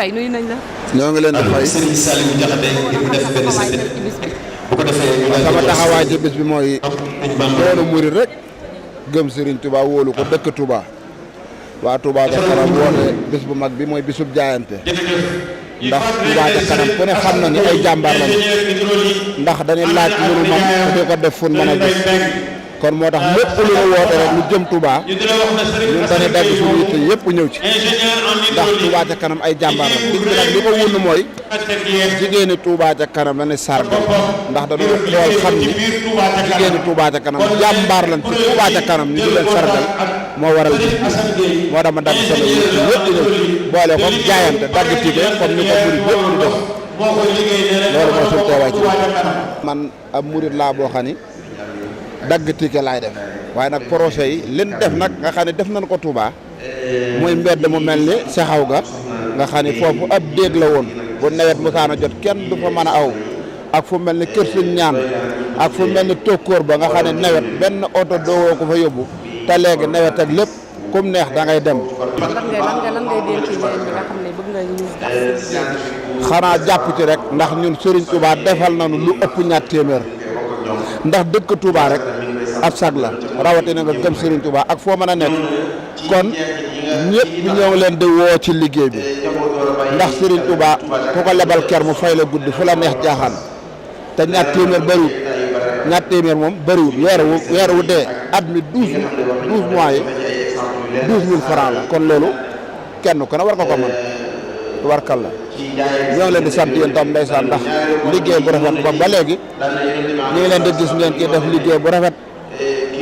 Mbaye nuyu nañ la. ñoo ngi leen di fay. Serigne Saliou Diakhaté ngir mu def benn sëñ bu ko defee sama taxawaay ci bis bi mooy doonu murid rek gëm Serigne Touba wóolu ko dëkk Touba waa Touba ca kanam woote bis bu mag bi mooy bisub jaayante ndax Touba ca kanam ku ne xam na ni ay jàmbaar lañu ndax dañuy laaj lu nu man di ko def fun mën a gis kon moo tax lépp lu ñu woote rek lu jëm Touba ñun dañuy dagg suñu yitte yëpp ñëw ci ndax Touba ca kanam ay jàmbaar la bis bi nag li ko wund mooy jigéeni Touba ca kanam la ne sargal ndax dañoo xool xam ni jigéeni Touba ca kanam jàmbaar lañ ci Touba ca kanam ñu di leen sargal moo waral bis bi moo tax ma dagg sama yitte yëpp ñëw boole ko jaayante dagg tige comme ni ko murid yëpp di def loolu mooy suñu teewaay ci man ab murid laa boo xam ni dagg ticket laay def waaye nag projet yi leen def nag nga xam ne def nañ ko Touba muy mbedd mu mel ni saxaw ga nga xam ne foofu ab déeg la woon bu nawet musaana jot kenn du fa mën a aw ak fu mel ni kër suñ ñaan ak fu mel ni tokkóor ba nga xam ne nawet benn oto doowoo ko fa yóbbu te léegi nawet ak lépp kum neex da ngay dem. lan ngay dénk ñi nga xam ne bëgg nga ñu xanaa jàpp ci rek ndax ñun Serigne Touba defal nañu lu ëpp ñaar téeméer ndax dëkk Touba rek ab sag la rawatina nga gëm Serigne Touba ak foo mën a nekk kon ñëpp ñoo ngi leen di woo ci liggéey bi ndax Serigne Touba ku ko lebal ker mu fay la guddi fu la neex jaaxaan te ñaar téeméer bëriwul ñaar téeméer moom bëriwul weer wu dee at mi 12 mois yi 12 000 francs la kon loolu kenn ku ne war nga ko mën tubarkal la ñoo ngi leen di sant yéen tam ndeysaan ndax liggéey bu rafet ba léegi ñu ngi leen di gis ngeen ci def liggéey bu rafet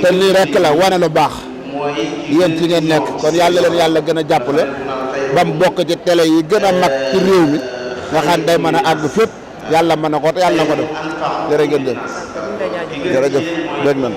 te lii rek la wane lu baax yéen ci ngeen nekk kon yàlla leen yàlla gën a jàppale ba mu bokk ci télé yi gën a mag ci réew mi nga xam day mën a àgg fépp yàlla mën na ko te yàlla na ko def jërë ngeen jëf jërëjëf dégg nañ